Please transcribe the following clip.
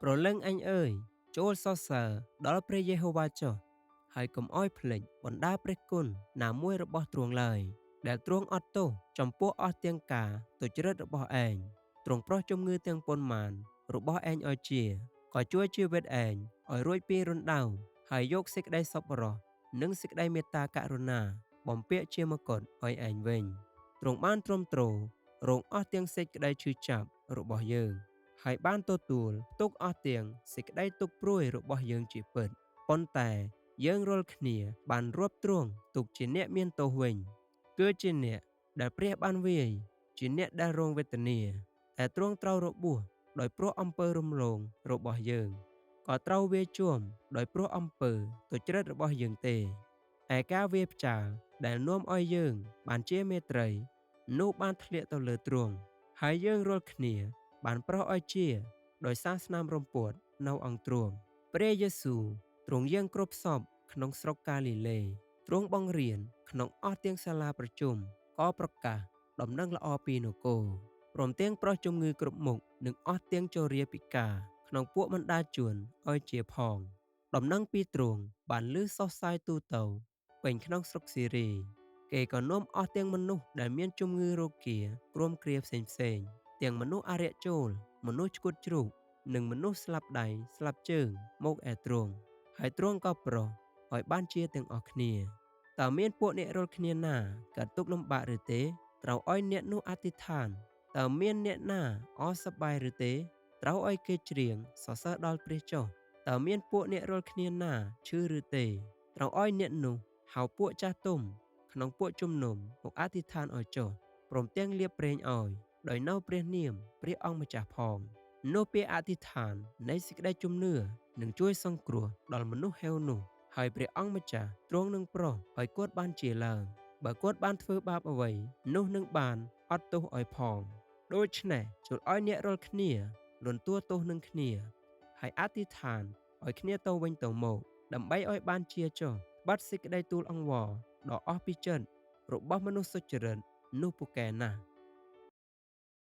ព្រលឹងអញអើយ ចូលសរសើរដល់ព្រះយេហូវ៉ាចុះ ហើយកុំឲ្យភ្លេចបណ្ដាព្រះគុណណាមួយរបស់ទ្រង់ឡើយ ដែលទ្រង់អត់ទោសចំពោះអស់ទាំងការទុច្ចរិតរបស់ឯង ទ្រង់ប្រោះជំងឺទាំងប៉ុន្មានរបស់ឯងឲ្យជា ក៏ជួយជីវិតឯងឲ្យរួចពីរណ្ដៅ ហើយយកសេចក្តីសប្បុរសនិងសេចក្តីមេត្តាករុណាបំពាក់ជាមកុដឲ្យឯងវិញ។ ទ្រង់បានទ្រាំទ្ររងអស់ទាំងសេចក្តីឈឺចាប់របស់យើង ហើយបានទទួលទុកអស់ទាំងសេចក្តីទុក្ខព្រួយរបស់យើងជាពិត ប៉ុន្តែយើងរាល់គ្នាបានរាប់ទ្រង់ទុកជាអ្នកមានទោសវិញ គឺជាអ្នកដែលព្រះបានវាយ ជាអ្នកដែលរងវេទនា តែទ្រង់ត្រូវរបួសដោយព្រោះអំពើរំលងរបស់យើង ក៏ត្រូវវាយជួមដោយព្រោះអំពើទុច្ចរិតរបស់យើងទេ។ ឯការវាយផ្ចាលដែលនាំឲ្យយើងបានជាមេត្រីនោះបានធ្លាក់ទៅលើទ្រង់ ហើយយើងរាល់គ្នាបានប្រោះឲ្យជាដោយសារស្នាមរំពាត់នៅអង្គទ្រង់។ ព្រះយេស៊ូវទ្រង់យាងគ្រប់សពក្នុងស្រុកកាលីលេ ទ្រង់បង្រៀនក្នុងអស់ទាំងសាលាប្រជុំ ក៏ប្រកាសដំណឹងល្អពីនគរ ព្រមទាំងប្រោះជំងឺគ្រប់មុខ និងអស់ទាំងជរាពិការក្នុងពួកបណ្ដាជនឲ្យជាផង។ ដំណឹងពីទ្រង់បានឮសុះសាយទូទៅពេញក្នុងស្រុកស៊ីរី គេក៏នាំអស់ទាំងមនុស្សដែលមានជំងឺរោគាគ្រោមគ្រាផ្សេងផ្សេង ទាំងមនុស្សអរិយចូល មនុស្សឆ្កួតជ្រូក និងមនុស្សស្លាប់ដៃស្លាប់ជើងមកឯទ្រង់ ហើយទ្រង់ក៏ប្រោះឲ្យបានជាទាំងអស់គ្នា។ តើមានពួកអ្នករាល់គ្នាណាកើតទុក្ខលំបាកឬទេ? ត្រូវឲ្យអ្នកនោះអធិដ្ឋាន។ តើមានអ្នកណាអសប្បាយឬទេ? ត្រូវឲ្យគេច្រៀងសរសើរដល់ព្រះចុះ។ តើមានពួកអ្នករាល់គ្នាណាឈឺឬទេ? ត្រូវឲ្យអ្នកនោះហៅពួកចាស់ទុំក្នុងពួកជំនុំមកអធិដ្ឋានឲ្យចុះ ព្រមទាំងលាបប្រេងឲ្យដោយនៅព្រះនាមព្រះអង្គម្ចាស់ផង។ នោះពាក្យអធិដ្ឋាននៃសេចក្តីជំនឿនឹងជួយសង្គ្រោះដល់មនុស្សហេវនោះ ហើយព្រះអង្គម្ចាស់ទ្រង់នឹងប្រោសឲ្យគាត់បានជាឡើង។ បើគាត់បានធ្វើបាបអ្វី នោះនឹងបានអត់ទោសឲ្យផង។ ដូច្នេះ ចូលឲ្យអ្នករាល់គ្នាលន់តួទោសនឹងគ្នា ហើយអធិដ្ឋានឲ្យគ្នាទៅវិញទៅមក ដើម្បីឲ្យបានជាចុះ។ បាត់សេចក្តីទូលអង្វរដ៏អស់ពីចិត្តរបស់មនុស្សសុចរិតនោះពូកែណាស់។